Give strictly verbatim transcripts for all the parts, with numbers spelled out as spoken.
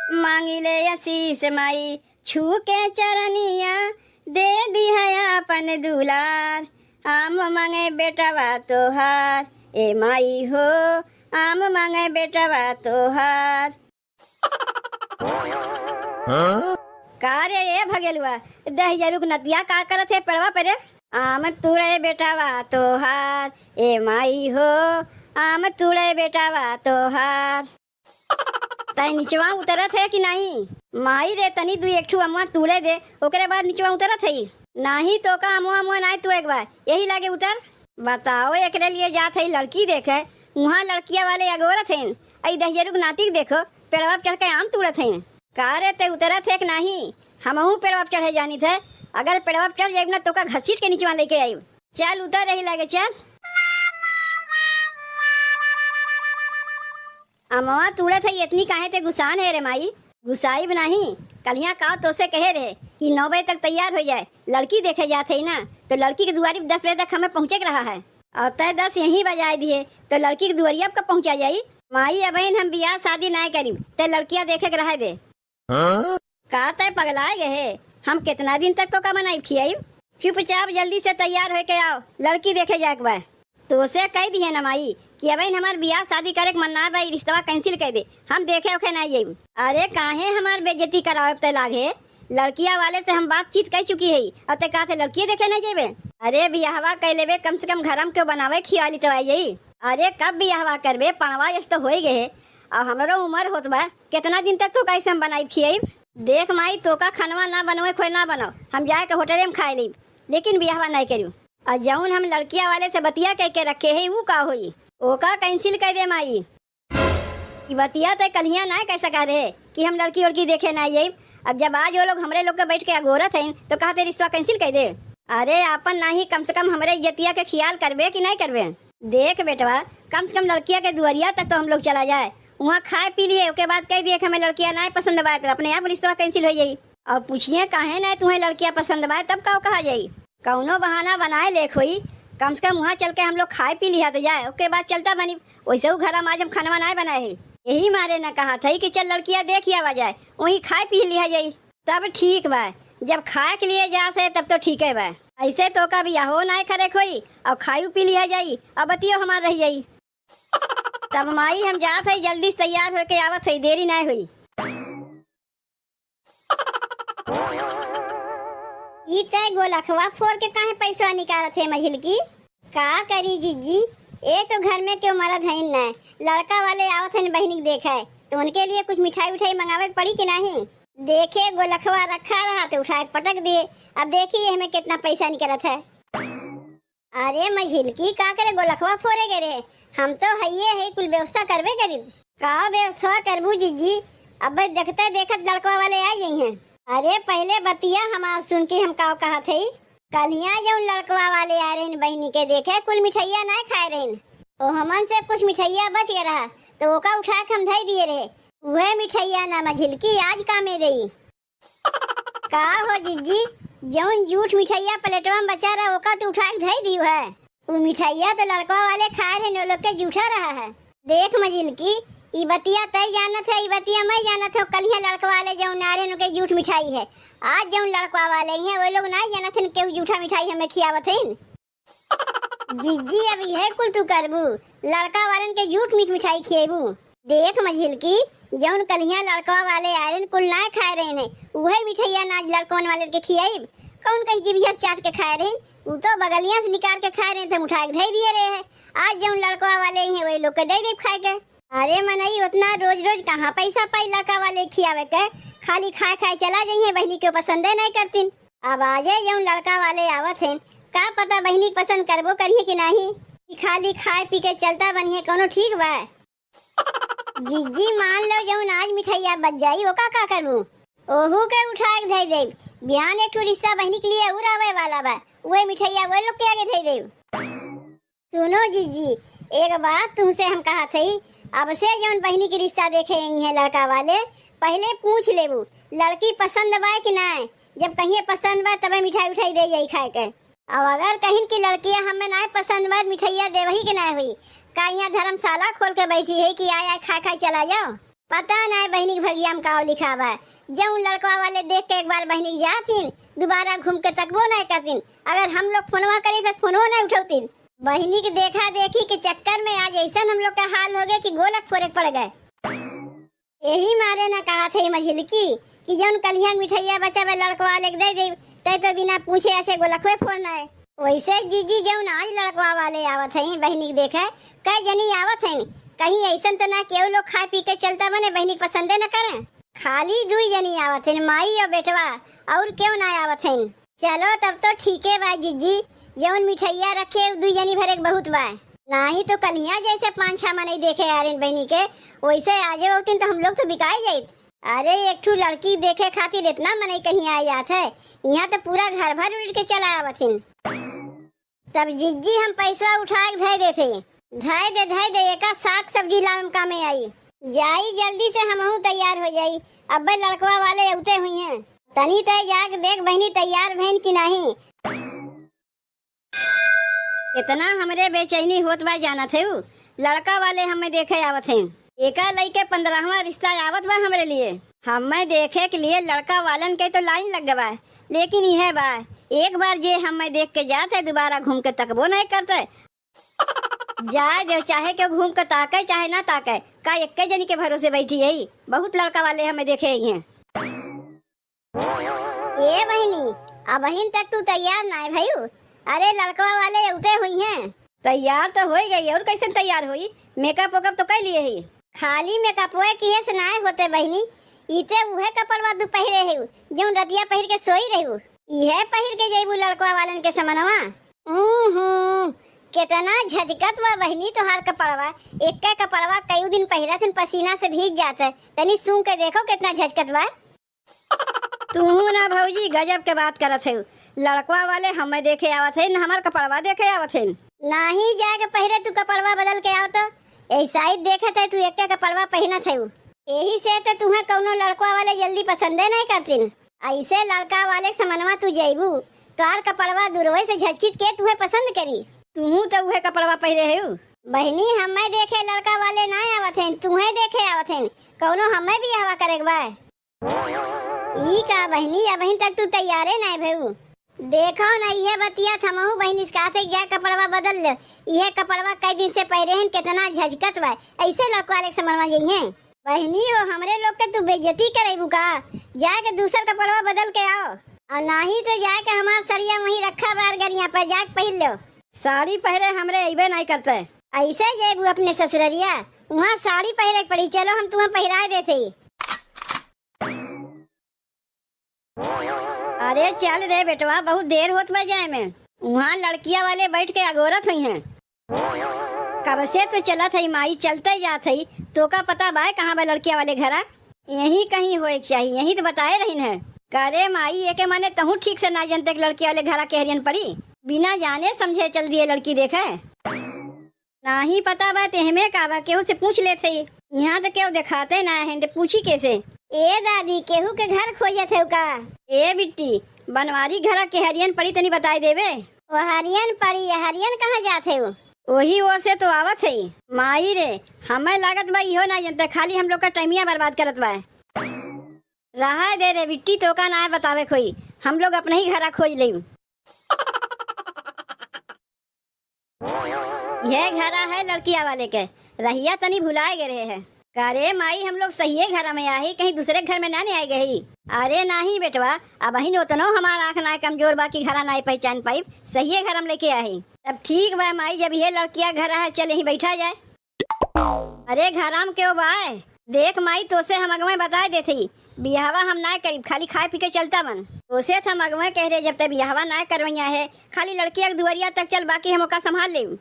मांगी ले आशीष माई, छू के चरनिया, दे दिहा आपन दुलार। आम मांगे बेटवा तोहार, ए माई हो, आम मांगे बेटवा तोहार। हाँ? का रे ए भगेलुआ, दहियरुक नतिया का करत है पेड़वा पे रे? आम तुड़े बेटवा तोहार, ए माई हो, आम तुड़े बेटवा तोहार। तै निचवा उतरत है कि नहीं? माई रे, तनी दुई एक ठू अमवा तुड़े दे, ओकरे बाद निचवा उतरत है। नहीं तो का अमवा अमवा नाय तुड़े के बा, यही लागे उतर। बताओ, एकरे लिए जात है लड़की देखे, उहाँ लड़किया वाले अगोरत हैं, अई दहियरुक नातिक देखो, पेड़वा पे चढ़ के आम तुड़त हैं। का रे, ते उतरत है कि नहीं? हमहू पेड़वा पे चढ़े जानित है, अगर पेड़वा पे चढ़ जाइब ना, तो का घसीट के निचवा लेके आइब। चल, उतर रही लागे, चल। अमवा तुड़त है, इतनी काहे ते गुस्सान है रे माई? गुस्साइब नाही, कलिया का तोसे कहे रहे कि नौ बजे तक तैयार हो जाए, लड़की देखे जात है ना, तो लड़की के दुआरी पे दस बजे तक हमें पहुँचे के रहा है, और तय दस यहीं बजाए दिए, तो लड़की के दुआरिया पे कब पहुँचा जाई? माई, अबहिन हम बियाह शादी नाय करीब, तय लड़किया देखे के रहे दे। हाँ? का तय पगलाए गए है? हम कितना दिन तक तो का बनाई खियाई? चुपचाप जल्दी से तैयार होके आओ, लड़की देखे जाए के बा। तोसे कह दिए ना माई कि अबहिन हमार बियाह शादी करे के मन ना बा, ई रिश्तवा cancel कर दे, हम देखे ओखे ना जाइब। अरे काहे हमार बेइज्जती करावे पे लागे? लड़किया वाले से हम बातचीत कर चुकी है और ते कहते लड़किए देखे ना जेबे। अरे बियाहवा कर लेबे, कम से कम घर में क्यों बनावे खियाली तो आई जाई। अरे कब बियाहवा करबे, पड़वा जस तो होई गए है, और हमरो उम्र होत बा, कितना दिन तक तो कैसे हम बनाई खियाई? देख माई, तो का खनवा ना बनवे खोए ना बनाओ, हम जाए के होटले में खाए लेब, लेकिन बियाहवा नहीं करियो। और जौन हम लड़किया वाले से बतिया कह के रखे है, ऊ का होई? ओका cancel कर दे माई। ई बतिया ते कलिया ना कह सका रहे कि हम लड़की उड़की देखे ना जाइब। अब जब आज वो लोग हमरे लोग के बैठ के अगोरत हैं, तो कहते रिश्तवा cancel कर दे। अरे आपन नाही, कम से कम हमरे इज्जतिया के ख्याल करबे कि नहीं करबे? देख बेटवा, कम से कम लड़किया के दुआरिया तक तो हम लोग चला जाए, वहाँ खाए पी लिए, ओके बाद कह दिए कि हमें लड़किया ना पसंद बा, तो अपने आप रिश्तवा cancel हो जाई। और पूछिए काहे ना तुम्हें लड़किया पसंद बा, तब का कहा जाई? कौनो बहाना बनाए लेख होई, कम से कम वहाँ चल के हम लोग खाए पी लिहा तो जाए, ओके बाद चलता बनी। वैसे ऊ घर में आज हम खानवा नाय बनाए है, यही मारे न कहा था कि चल लड़किया देख आवा जाए, वहीं खाए पी लिहा जाई, तब ठीक बा। जब खाए के लिए जा से तब तो ठीक है बा, ऐसे तो का बियाहो नाय करे होई और खायू पी लिहा जाई और बतियो हमार रह जाई। तब माई हम जात है, जल्दी से तैयार होके आवत है, देरी नाय होई। ई तय गोलखवा फोर के काहे पैसवा निकारत है मझिलकी? का करी जिज्जी, एक तो घर में केहू मरद हइन न, लड़का वाले आवत हइन बहिनी के देखे, तो उनके लिए कुछ मिठाई उठाई मंगावे के पड़ी कि नाही? देखे गोलखवा रखा रहा तो उठा के पटक दिए। अब देखी एहमे कितना पैसा निकलत है। अरे मझिलकी, का करे गोलखवा फोरे गए रहे? हम तो हइये है, कुल व्यवस्था करबे करी। का व्यवस्था करबू जिज्जी? अब देखते देखत लड़कवा वाले आ गई हैं। अरे पहले बतिया हमार सुन के हम का कहत है। कलिया जौन लड़कवा वाले आ रहे बहिनी के देखे, कुल मिठाइया ना खाए रहे, ओ हमन से कुछ मिठाइया बच गए रहा, तो ओका उठा के हम धई दिए रहे। उहे मिठाइया ना मझिलकी आज कामे देई। का हो जिज्जी, जौन जूठ मिठाइया प्लेटवा में बचा रहा, ओका तू उठा के धई दियो है? उ मिठाइया तो लड़कवा वाले खाए रहे, उ लोग के जूठा रहा है। देख मझिलकी, ई बतिया तय जानत है, ई बतिया मैं जानत हूँ। कलिया लड़कवा वाले जौन आ रहे, उनके जूठ मिठाई है। आज जौन लड़कवा वाले हैं, वो लोग ना जानत हैं, केहू जूठा मिठाई हमें खियावत हैं। जिज्जी, अब इहे कुल तू करबू, लड़का वालन के जूठ मीठ मिठाई खिएबू। देख मझिलकी, जौन कलिया लड़कवा वाले आए रहन, कुल ना खाए रहन, उहे मिठाइया ना आज लड़कवन वाले के खियाइब। कौन कही जिभिया से चाट के खाए रहन, उ तो बगलिया से निकाल के खाए रहन, हम उठा के धई दिए रहे हैं। आज जौन लड़कवा वाले हैं, वही लोग के दे दे खाए के। अरे मनई, उतना रोज रोज कहाँ पैसा पाई लड़का वाले खियावे के? खाली खाए खाए चला जाइए, बहिनी के पसंदे नहीं करतीन। अब आजे जौन लड़का वाले आवत हैं, का पता बहिनी के पसंद करबो करिए कि नाही, कि खाली खाए पी के चलता बनिए, कोनो ठीक बा? जिज्जी, मान लो जौन आज मिठाइया बच जाई, ओका का करबू? ओहू के उठा के धई देब। बिहान एक ठो रिश्ता बहिनी के लिए और आवे वाला बा, उहे मिठाइया वही लोग के आगे धई देब। सुनो जिज्जी, एक बात तुमसे हम कहत हई, अब से जौन बहिनी के रिश्ता देखे आई हैं लड़का वाले, पहले पूछ लेबू लड़की पसंद बा कि नाय। जब कहिए पसंद बा, तबे मिठाई उठाई दे जाई खाए के। अब अगर कहिन कि लड़किया हमें नाय पसंद बा, मिठाइया देवही के नाय हुई। का यहाँ धर्मशाला खोल के बैठी है कि आय आय खाए खाए चला जाओ? पता नाय बहिनी के भगिया में काव लिखा बा। जउन लड़कवा वाले देख के एक बार बहिनी के जातिन, दुबारा घूम के तकबो नाय करतिन। अगर हम लोग फोनवा करी त फोनवो नाय उठौतिन। बहिनी के देखा देखी के चक्कर में आज ऐसन हम लोग का हाल हो गए कि गोलक फोरे के पड़ गए। यही मारे ना कहा थे मझिलकी कि जउन कलिया के मिठैया बचा बा लड़कवा वाले के दे दे, तै तो बिना पूछे ऐसे गोलकवे फोड़ना है। वैसे जीजी जउन आज लड़कवा वाले आवत हैं बहिनी के देखे, कई जनी आवत हैं, कहीं ऐसन तो ना केहू लोग खाए पी के चलता बने बहिनी के पसंदे न करें। खाली दुई जनी आवत हैं, माई और बेटवा, और केहू ना आवत हैं। चलो तब तो ठीके बा जीजी, जउन मिठैया रखे उ दुई जनी भरे के बहुत बा। नाही तो कलिया जैसे पाँच छह मनई देखे आरिन बहिनी के, वैसे आजे होतिन तो हम लोग तो बिकाई जाइत। अरे एक ठू लड़की देखे खातिर इतना मनई कहीं आ जात है, यहाँ तो पूरा घर भर उड़ के चला आवत हिन। तब जिज्जी हम पैसा उठा के धै देथे। धै दे, धै दे, एका साग सब्जी लावे में कामे आई। जाई जल्दी से हमहू तैयार हो जाई, अब्बे लड़कवा वाले अउते हुई हैं। तनी तय जाके देख बहिनी तैयार भइन कि नाही। इतना हमरे बेचैनी होत बा जानत है उ, लड़का वाले हमें देखे आवत हैं। एका लइके पन्द्रहवाँ रिश्ता आवत बा हमरे लिए। हमें देखे के लिए लड़का वालन के तो लाइन लग गवा, लेकिन यह बा, एक बार जे हमें देख के जात है, दोबारा घूम के तकबो नहीं करते। जाए दे, चाहे केहू घूम के ताके, चाहे ना ताके, का एक्के जनी के भरोसे बैठी है? बहुत लड़का वाले हमें देखे ही हैं। ए बहिनी, अबहिन तक तू तैयार नाय भयू? अरे लड़कवा वाले अउते हुई हैं। तैयार तो होई गई, और कैसन तैयार होई? मेकअप वेकअप तो कर लिए ही। खाली मेकअपवे किहे से नाय होते बहिनी, इते उहे कपड़वा तू पहिरे है, जौन रतिया पहिर के सोई रहू, इहे पहिर के जइबू लड़कवा वालन के समनवा। हम्म, केतना झजकत बा बहिनी तोहार कपड़वा। एक्के कपड़वा कई दिन पहिरत हन, पसीना से भीग जात है। तनी सूंघ के देखो केतना झजकत बा। तूहू ना भौजी, गजब के बात करत है। लड़कवा वाले हमें देखे आवत है, न हमार कपड़वा देखे आवत है। नाही जाके पहिरे तू कपड़वा बदल के आओ तो। ऐसा ही देखत है तू एक्के कपड़वा पहिनत है। यही से तो तुम्हें कौनो लड़कवा वाले जल्दी पसंदे नहीं करतीन। ऐसे लड़का वाले के समनवा तू जइबू, तोहार कपड़वा दुरवे से झचकित के तुहे पसंद करी। तुहू तो उहे कपड़वा पहिरे हेउ। बहिनी, हमें देखे लड़का वाले ना आवत हैं, तुहे देखे आवत हैं। कौनो हमें बियाहवा करे के बा? ई का बहिनी, अबहिन तक तू तैयारे ना भेऊ। देखो ना, इहे बतिया थमहू बहिनी से कहते, जा कपड़वा बदल ले। इहे कपड़वा कई दिन से पहिरे हैं, कितना झझकत बा। ऐसे लड़का वाले के समनवा जइहें। बहिनी हो, हमरे लोग के तू बेइज्जती करेबू का? जाके दूसर कपड़वा बदल के आओ। और नाही तो जाके हमार सड़िया वहीं रखा बार गरिया पर, जाके पहिर लो। साड़ी पहिरे हमरे अइबे नाई करते। ऐसे जेबू अपने ससुररिया, वहाँ साड़ी पहिरे के पड़ी। चलो हम तुम्हें पहिराए देते ही। अरे चल रे बेटवा, बहुत देर होत बा जाए में। वहाँ लड़किया वाले बैठ के अगोरत हुई हैं। कब से तो चलत है माई, चलते जात है। तोका पता बा कहाँ बा लड़किया वाले घरा? यहीं कहीं होए के चाही, यहीं तो बताए रहिन है। करे माई, एके माने तहूँ ठीक से ना जनते कि लड़किया वाले घरा केहरियन पड़ी। बिना जाने समझे चल दिए लड़की देखे। नाही पता बा, तेहमे का बा, केहू से पूछ लेत है। यहाँ तो केहू देखाते ना है, तो पूछी कैसे? ए दादी, केहू के घर खोजत है का? ए बिट्टी, बनवारी घरा केहरियन पड़ी, तनी बताई देबे। ओ हरियन पड़ी, हरियन कहाँ जात है? वही ओर से तो आवत है। माई रे, हमें लागत बा इहो ना जनते, खाली हम लोग का टाइमिया बर्बाद करत बा। रहा दे रे बिट्टी, तोका ना बतावे खोई, हम लोग अपने ही घरा खोज लेब। यह घरा है लड़किया वाले के, रहिया तनी भुलाए गए रहे है। का रे माई, हम लोग सहिए घरा में आही, कहीं दूसरे घर में ना नहीं आए गई? अरे नाही बेटवा, अबहिन ओतनो हमार आँख ना कमजोर बा कि घरा ना पहचान पाइब, सहिए घर में लेके आही। तब ठीक बा माई, जब ये लड़किया घरा है, चल यहीं बैठा जाए। अरे घरा में केहू बाय? देख माई, तोसे हम अगवे बताए देत हई, बियाहवा हम ना करीब, खाली खाए पी के चलता बन। तोसे त हम अगवे कह रहे, जब ते बियाहवा ना करवैया है, खाली लड़किया के दुआरिया तक चल, बाकी हम ओका संभाल लेब।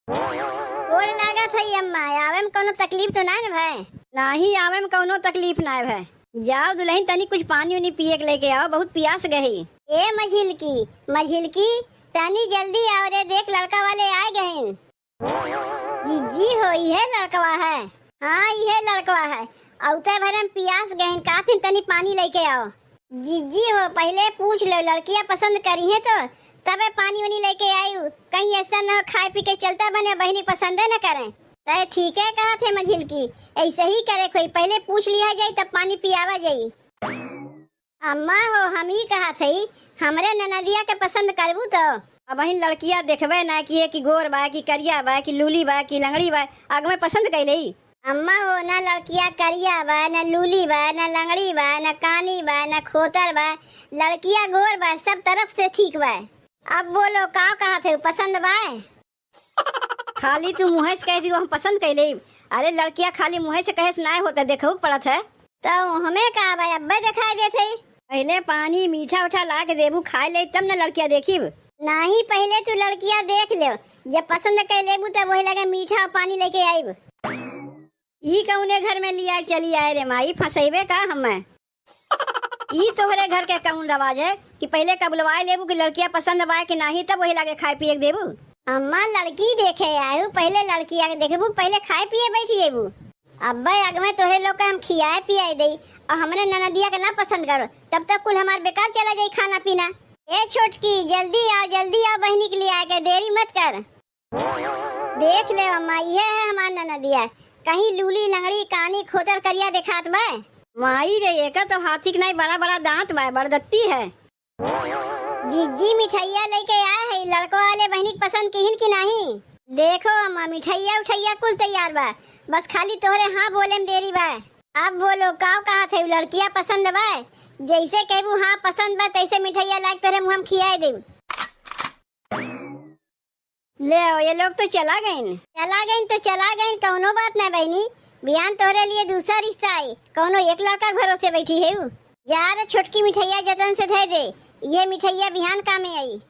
गोड़ लागत है अम्मा, आवे में कौनो तकलीफ तो ना न भय? नाही, आवे में कौनो तकलीफ ना भय। जाओ दुल्हन, तनी कुछ पानी उनी पिए के लेके आओ, बहुत पियास गई। ए मझिलकी, मझिलकी, तनी जल्दी आओ रे, देख लड़का वाले आए गए। जिज्जी हो, इहे लड़कवा है? हाँ, इहे लड़कवा है। औते भरे में पियास गहिन, काथिन तनी पानी लेके आओ। जिज्जी हो, पहिले पूछ लो, लड़किया पसंद करी है तो तबे पानी वानी लेके आयु। कहीं ऐसा न हो खाए पी के चलता बने, बहिनी पसंदे न करें। तै ठीके कहत है मझिलकी, ऐसे ही करे कोई, पहले पूछ लिया जाई तब पानी पियावा जाई। अम्मा हो, हम ई कहत हई, हमरे ननदिया के पसंद करबू तो? अबहिन लड़किया देखबे ना कि ये कि गोर बा, कि करिया बा, कि लूली बा, कि लंगड़ी बा, अगवे पसंद कइ लेई। अम्मा हो, ना लड़किया करिया बा, ना लूली बा, ना लंगड़ी बा, ना कानी बा, ना खोतर बा, लड़किया गोर बा, सब तरफ से ठीक बा। अब बोलो, का कहत है, पसंद बा? खाली तू मुँहे से कह दियो हम पसंद कइ लेब। अरे लड़किया खाली मुँहे से कहे से नाय होता, देखहू के पड़त है। तो हमें का बा, अब्बे देखाई देत है। पहले पानी मीठा उठा ला के देबू, खाए ले तब न लड़किया देखिब। नाही, पहले तू लड़किया देख ले, जब पसंद कइ लेबू तब वही लगे मीठा पानी लेके आइब। ई कौने घर में लिया के चली आए रे माई, फंसैबे का हमें? ई तोहरे घर के कौन रवाज है कि पहले कबुलवाए लेबू कि लड़किया पसंद बाय कि नाही, तब वही लागे खाए पिए के देबू? अम्मा, लड़की देखे आयु, पहले लड़किया के देखबू, पहले खाए पिए बैठ जेबू। अब्बे अगवे तोहरे लोग के हम खियाए पियाए देई और हमरे ननदिया के ना पसंद करो, तब तक कुल हमार बेकार चला जाई खाना पीना। ए छोटकी, जल्दी आओ, जल्दी आओ, बहिनी के लिए आके देरी मत कर। देख ले अम्मा, इहे है हमार ननदिया। कहीं लूली, लंगड़ी, कानी, खोतर, करिया देखात बा? माई रे, एकर तो हाथी के नाई बड़ा बड़ा दांत बा, बड़दत्ती है। जिज्जी मिठाइया लेके आए है, लड़को वाले बहिनी के पसंद किहिन कि नाही? देखो अम्मा, मिठाइया उठाइया कुल तैयार बा, बस खाली तोहरे हाँ बोले में देरी बा। अब बोलो, काव कहत है, लड़किया पसंद बा? जैसे कहबू हाँ पसंद बा, तैसे मिठाइया लाके तोहरे मुँह में खियाए देब। ले आओ, ये लोग तो चला गइन। चला गइन तो चला गइन, कौनो बात ना बहिनी। बिहान तोहरे लिए दूसरा रिश्ता आई, कौनो एक लड़का के भरोसे बैठी है उ। जा रे छोटकी, मिठाइया जतन से धे दे, ये मिठाइया बिहान कामे आई।